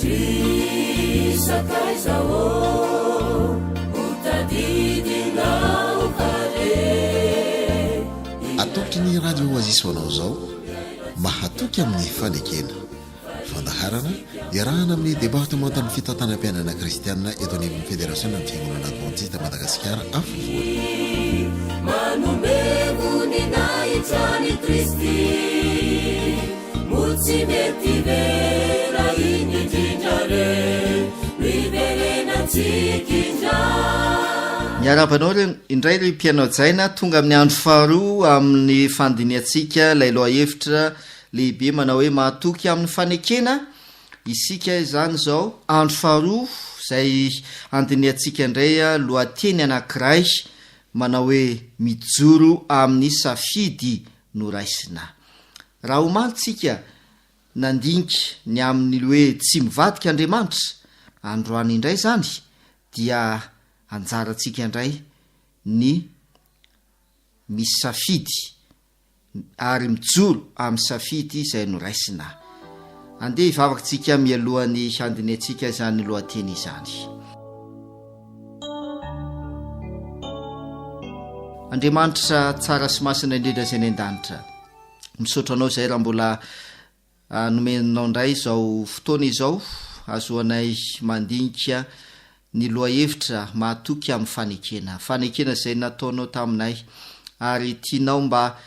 Ry sakaiza ô, ho tadidinao va re? Atolotry ny Radio Oasis ho anao izao, Mahatoky amin'ny fanekena. Fandaharana iarahana amin'ny Departemantan'ny Fitantanam-piainana Kristiana eto anivon'ny Federasionan'ny Fiangonana Advantista Madagasikara Afovoany. Manome voninahitra an'i Kristy, moa tsy mety ve raha iny indrindra re no hiverenantsika indray? Miarahaba anao indray ry mpihaino hajaina, tonga amin'ny andro faharoa amin'ny fandinihantsika ilay lohahevitra lehibe manao hoe mahatoky amin'ny fanekena isika izany izao, andro faharoa izay handinihantsika indray lohateny anankiray manao hoe mijoro amin'ny safidy noraisina. Raha omaly tsika nandinika ny amin'ny hoe tsy mivadika Andriamanitra, androany indray izany dia anjarantsika indray ny misafidy ary mijoro amin'ny safidy izay noraisina. Andeha hivavaka tsika mialohan'ny handinihantsika izany lohateny izany. Andriamanitra tsara sy masina indrindra izay any an-danitra, misaotra anao izay raha mbola Nomenao indray izao fotoana izao ahazoanay mandinika ny lohahevitra mahatoky amin'ny fanekena. Fanekena izay nataonao taminay ary tianao mba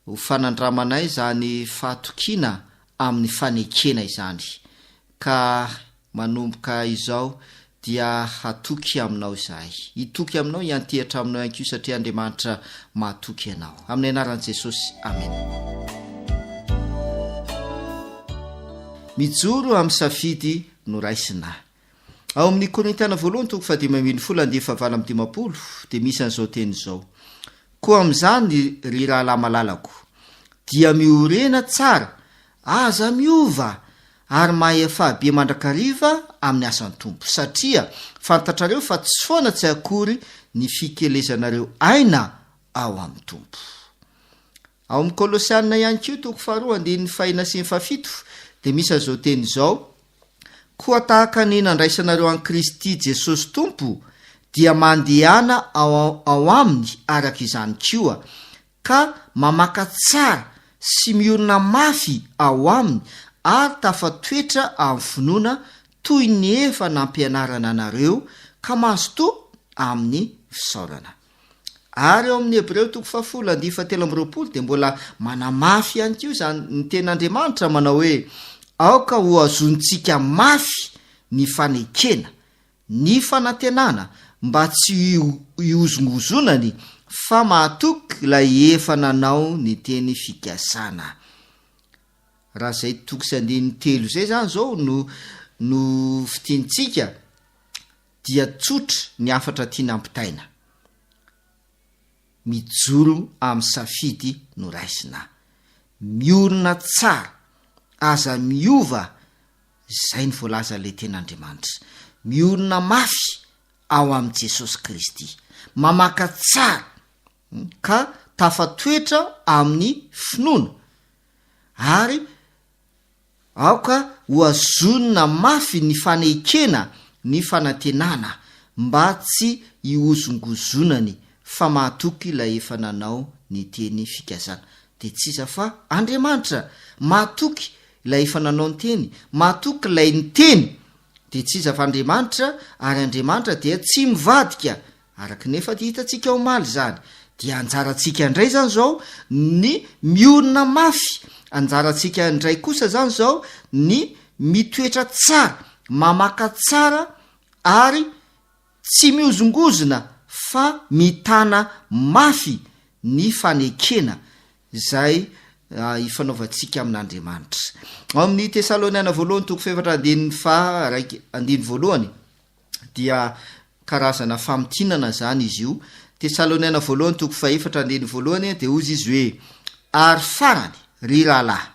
ho fanandramanay izany fahatokiana amin'ny fanekena izany. Ka Manomboka izao dia hatoky aminao izahay. Hitoky aminao, hiantehatra aminao ihany koa satria Andriamanitra matoky anao. Amin'ny anaran'i Jesosy, amena. Mijoro amin'ny safidy noraisina. Ao amin'ny Korintiana voalohany toko fahadimy ambin'ny folo andiany fahavalo amby dimampolo dia misy an'izao teny izao, Koa amin'izany ry rahalahy malalako, dia miorena tsara, aza miova, ary mahefaha be mandrakariva amin'ny asan'ny Tompo, satria fantatrareo fa tsy foana tsy akory ny fikelezanareo aina ao amin'ny Tompo. Ao amin'ny Kolosiana ihany koa, toko faharoa, andininy fahena sy ny fahafito, dia misy an'izao teny izao, Koa tahaka ny nandraisanareo an'i Kristy Jesosy Tompo, dia mandehana ao ao aminy araka izany koa, ka mamaka tsara sy miorina mafy ao aminy ary tafatoetra amin'ny finoana toy ny efa nampianarana anareo ka mazotoa amin'ny fisaorana. Ary ao amin'ny Hebreo toko fahafolo andihy fahatelo amby roapolo dia mbola manamafy ihany koa izany ny tenin'Andriamanitra manao hoe aoka hohazonintsika mafy ny fanekena Ny fanantenana mba tsy hihozongozonany fa mahatoky ilay efa nanao ny teny fikasana. Raha izay toko sy andininy telo izay izany izao no no fintinitsika dia tsotra ny hafatra tiana ampitaina. Mijoro amin'ny safidy noraisina. Miorina tsara, aza miova Izay no voalazan'ilay Tenin'Andriamanitra. Miorina mafy ao amin'i Jesosy Kristy. Mamaka tsara ka tafatoetra amin'ny finoana. Ary aoka hohazonina mafy ny fanekena ny fanantenana mba tsy hihozongozonany fa mahatoky ilay efa nanao ny teny fikasana. Dia tsy iza fa Andriamanitra. Mahatoky Ilay efa nanao ny teny, mahatoky ilay niteny, dia tsy iza fa Andriamanitra, ary Andriamanitra dia tsy mivadika, araka ny efa hitantsika omaly izany. Dia anjarantsika indray izany izao ny miorina mafy, anjarantsika indray kosa izany izao ny mitoetra tsara, mamaka tsara ary Tsy mihozongozona fa mitana mafy ny fanekena izay ifanaovantsika amin'Andriamanitra. Ao amin'ny Tesaloniana voalohany toko fahefatra andininy faha iraika andininy voalohany dia karazana famintinana izany izy io. Tesaloniana voalohany toko fahefatra andininy voalohany dia hozy izy hoe ary farany ry rahalahy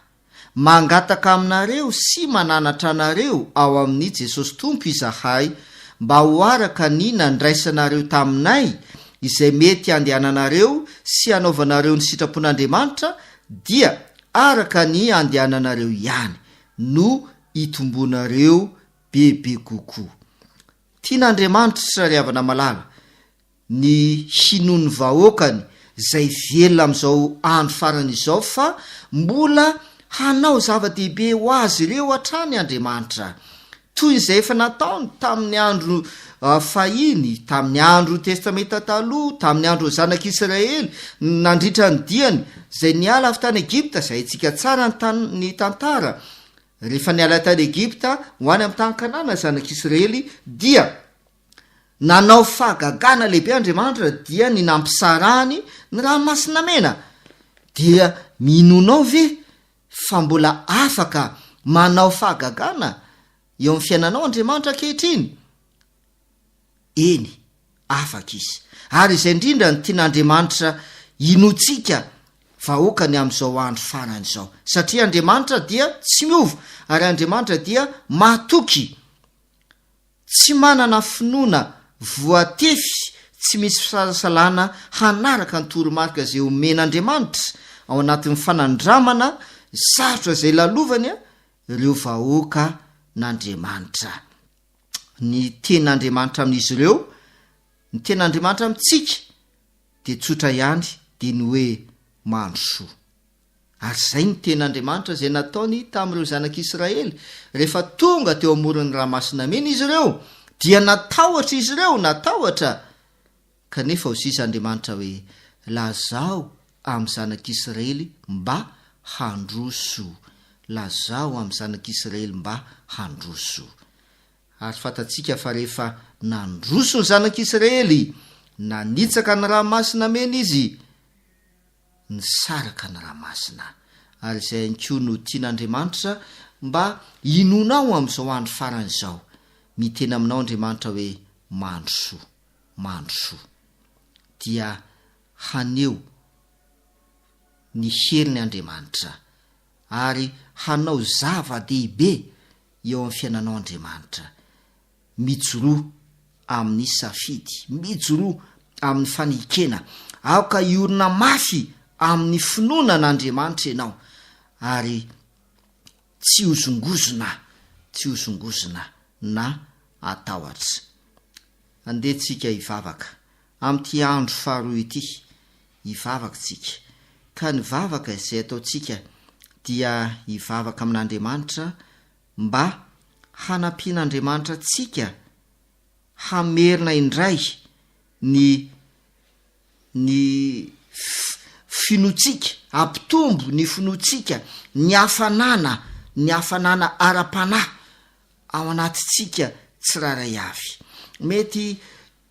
Mangataka aminareo sy mananatra anareo ao amin'i Jesosy Tompo izahay mba ho araka ny nandraisanareo taminay izay mety handehananareo sy hanaovanareo ny sitrapon'Andriamanitra dia araka ny andehananareo ihany no hitombonareo. bebe kokoa. Tian'Andriamanitra, ry havana malala, ny hinoan'ny vahoakany izay velona amin'izao andro farany izao fa mbola hanao zava-dehibe ho azy ireo hatrany Andriamanitra, toy izay efa nataony tamin'ny andro fahiny, tamin'ny andro Testamenta Taloha, tamin'ny andron'ny Zanak'Isiraely, nandritra ny diany izay niala avy tany Egypta, izay haintsika tsara ny tan- ny tantara. Rehefa niala tany Egypta ho any amin'ny tany Kanana ny Zanak'Isiraely dia Nanao fahagagana lehibe Andriamanitra dia ny nampisarahany ny Ranomasina Mena. Dia minonao ve fa mbola afaka manao fahagagana eo amin'ny fiainanao Andriamanitra ankehitriny? Eny, afaka Izy. Ary izay indrindra no tian'Andriamanitra hinoantsika vahoakany amin'izao andro farany izao. Satria Andriamanitra dia tsy miova, ary Andriamanitra dia mahatoky. Tsy manana finoana voatefy tsy misy fisalasalana hanaraka ny toromarika izay omen'Andriamanitra ao anatin'ny fanandramana sarotra izay lalovany ireo vahoakan'Andriamanitra. Ny tenin'Andriamanitra amin'izy ireo, ny tenin'Andriamanitra amintsika dia tsotra ihany dia ny hoe mandrosoa. Ary izay no tenin'Andriamanitra izay nataony tamin'ireo zanak'Israely. Rehefa tonga teo amoron'ny Ranomasina Mena izy ireo, dia natahotra izy ireo, natahotra. Kanefa hoy sisa Andriamanitra hoe, Lazao amin'ny zanak'Israely mba handroso. Lazao amin'ny zanak'Israely mba handroso. Ary fantatsika fa rehefa nandroso ny zanak'Israely, nanitsaka ny Ranomasina Mena izy, nisaraka ny Ramasina. Ary izay ihany koa no tian'Andriamanitra mba hinoanao amin'izao andro farany izao. Miteny aminao Andriamanitra hoe mandrosoa, mandrosoa. Dia haneho ny heriny Andriamanitra ary hanao zava-dehibe eo amin'ny fiainanao Andriamanitra. Mijoroa amin'ny safidy. Mijoroa amin'ny fanekena. Aoka hiorina mafy amin'ny finoana an'Andriamanitra ianao, ary tsy hozongozona, tsy hozongozona na hatahotra. Andeha tsika hivavaka. Amin'ity andro faharoa ity, hivavaka tsika. Ka ny vavaka izay ataontsika dia hivavaka amin'Andriamanitra mba hanampian'Andriamanitra antsika hamerina indray ny ny finoantsika, hampitombo ny finoantsika, ny hafanana, ny hafanana ara-panahy ao anatintsika tsirairay avy. Mety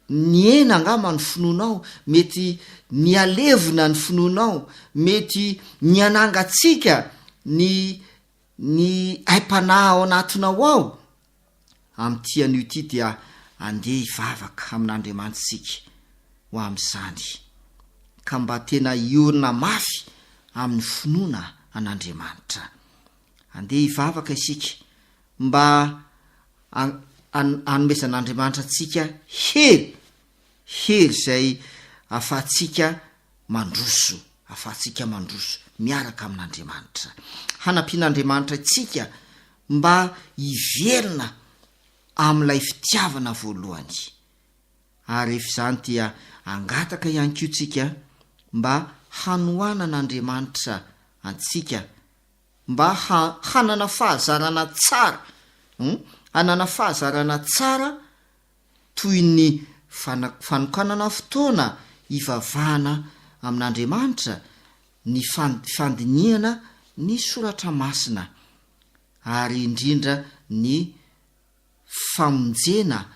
nihena angamba ny finoanao, mety nihalevona ny finoanao, mety nihanangatsiaka ny Ny aim-panahy ao anatinao ao, amin'ity anio ity dia andeha hivavaka amin'Andriamanitra isika ho amin'izany, ka mba tena hiorina mafy amin'ny finoana an'Andriamanitra. Andeha hivavaka isika mba hanomezan'Andriamanitra antsika hery, hery izay ahafahantsika mandroso, ahafahantsika mandroso miaraka amin'Andriamanitra. Hanampian'Andriamanitra antsika mba hiverina amin'ilay fitiavana voalohany. Ary rehefa izany dia hangataka ihany koa tsika mba hanohanan'Andriamanitra antsika mba hanana fahazarana tsara, hanana fahazarana tsara toy ny fanokanana fotoana hivavahana amin'Andriamanitra, ny fandinihana ny soratra masina, ary indrindra ny famonjena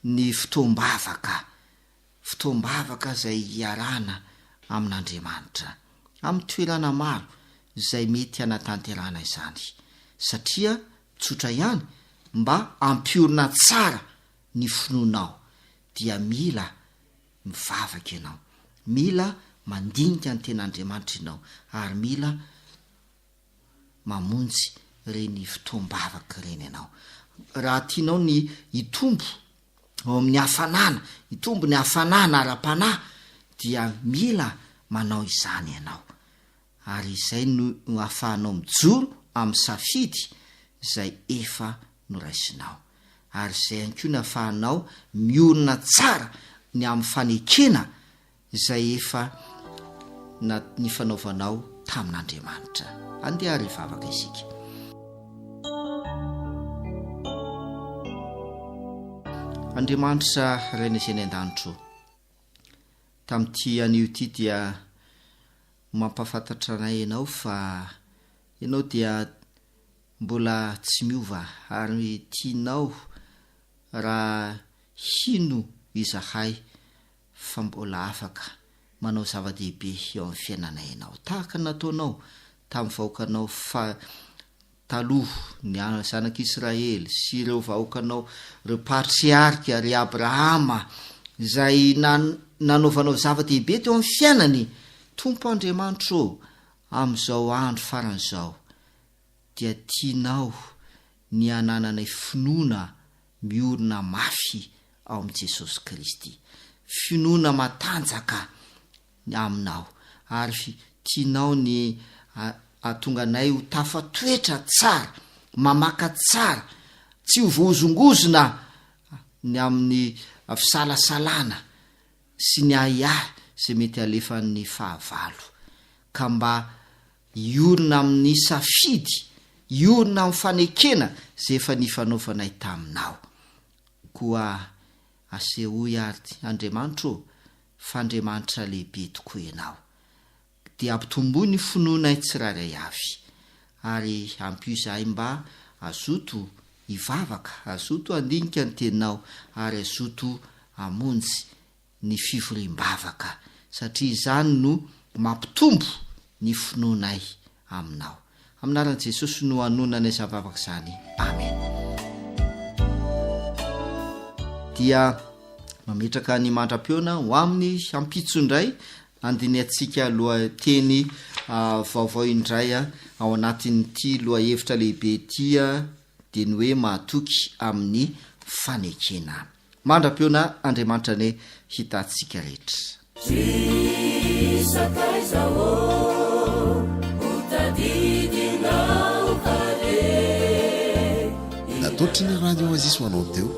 ny fotoam-bavaka, fotoam-bavaka izay iarahana amin'Andriamanitra, amin'ny toerana maro izay mety hanatanterahana izany, satria Tsotra ihany, mba hampiorina tsara ny finoanao dia mila mivavaka ianao, mila mandinika ny ten'Andriamanitra ianao ary mila mamonjy ireny fotoam-bavaka ireny ianao. Raha tianao ny hitombo ao amin'ny hafanana, hitombo ny hafanana ara-panahy dia mila manao izany ianao. ary izay no ahafahanao mijoro amin'ny safidy izay efa noraisinao. Ary izay ihany koa no ahafahanao miorina tsara ny amin'ny fanekena izay efa na nifanaovanao tamin'Andriamanitra. Andeha ary hivavaka isika. Andriamanitra Rainay izay any an-danitra ô, tamin'ity anio ity dia mampahafantatra anay Ianao fa Ianao dia mbola tsy miova ary tianao raha hino izahay fa mbola afaka manao zava-dehibe eo amin'ny fiainanay ianao, tahaka ny nataonao tamin'ny vahoakanao fa taloha, ny zanak'Israely sy ireo vahoakanao, ireo patriarika, ry Abrahama, izay nanaovanao zava-dehibe teo amin'ny fiainany. Tompo Andriamanitro ô, amin'izao andro farany izao, dia tianao ny hanananay finoana miorina mafy ao amin'i Jesosy Kristy. Finoana matanjaka aminao. Ary tianao ny hahatonga anay ho tafatoetra tsara, mamaka tsara, tsy ho voahozongozona ny amin'ny fisalasalana sy ny ahiahy izay mety halefan'ny fahavalo. Ka mba Hiorina amin'ny safidy, hiorina amin'ny fanekena izay efa nifanaovanay taminao. Koa asehoy àry, Andriamanitro ô, fa Andriamanitra lehibe tokoa Ianao. Dia ampitomboy ny finoanay tsirairay avy, ary ampio izahay mba hazoto hivavaka, hazoto handinika ny Teninao, ary hazoto hamonjy ny fivoriam-bavaka satria izany no mampitombo ny finoanay aminao. Amin'ny anaran'i Jesosy no anonanay izany vavaka izany. Amen. Dia mametraka ny mandra-pihaona ho amin'ny ampitso indray handinihantsika lohateny vaovao indray ao anatin'ity lohahevitra lehibe ity dia ny hoe mahatoky amin'ny fanekena. Mandra-pihaona Andriamanitra anie hitantsika rehetra. Ry sakaiza ô, ho tadidinao va re? Natolotry ny Radio Oasis ho anao teo,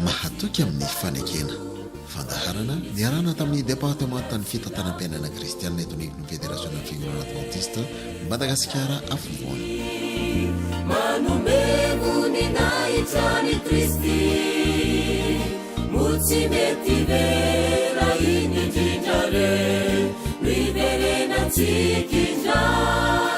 Mahatoky amin'ny fanekena. Fandaharana niarahana tamin'ny Departemantan'ny Fitantanam-piainana Kristianina eto anivon'ny Federasionan'ny Fiangonana Advantista Madagasikara Afovoany. Manome voninahitra an'i Kristy, moa tsy mety ve raha iny indrindra re no hiverenantsika indray?